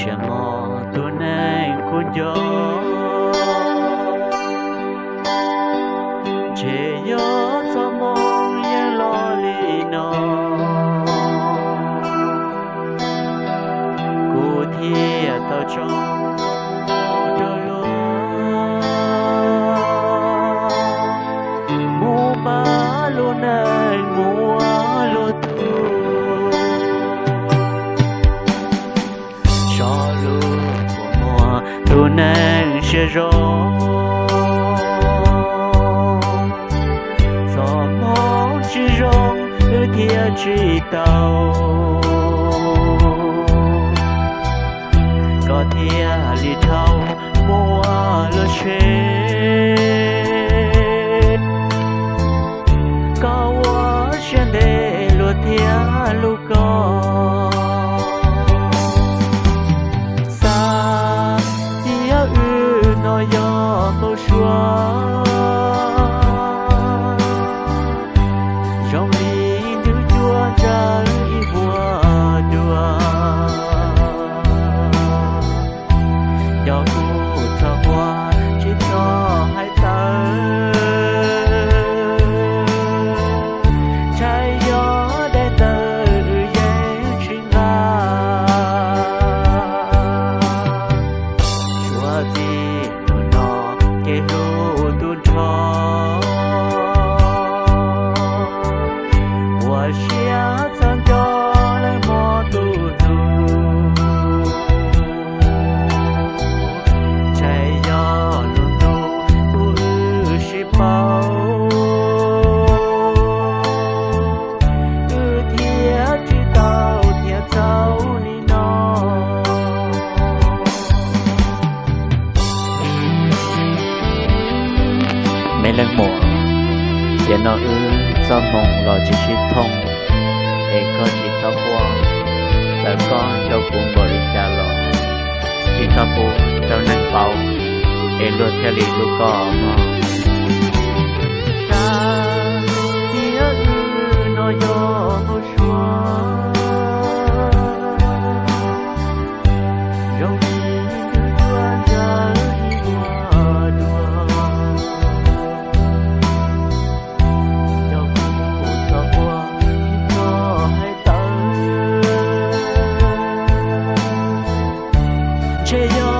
Ntsej muag tus neeg kuv nco, ntshe yog txoj hmoo yeej los li no, kuv thiaj tau tso rau luag mus pab luag neej mus ua luag tug. Tso lub kua muag tus neeg siab zoo, txoj hmoo tsis zoo wb thiaj tsis tau, koj thiaj li dhau mus ua luag tsev. Koj ua siab ntev luag thiab hlub koj, xav tias wb no yog npau suav, zoo li ntuj cua ntsawv ib vuag dua. Yog kuv txhob quaj tsis txhob hais tawv, ntshai yog daim tawv wb yeej tsis nqa. Suav txij hnub no kev hlub tu nrho, ua siab txhob nco leej muaj tus hlub. Ntshai yog lub ntuj kuv wb sib paub, wb thiaj tsis tau thiab txaus li no. Me leej muam, tiam no wb txoj hmoo los tsis sib thooj, es koj tsis txhob quaj. Txawm koj nco kuv npaum li cas los tsis txhob pub rau neeg paub, es luag thiaj li hlub koj mog. Xav tias wb no yog npau suav, zoo li ntuj cua ntsawv ib vuag dua. Yog kuv txhob quaj tsis txhob hais tawv, ntshe yog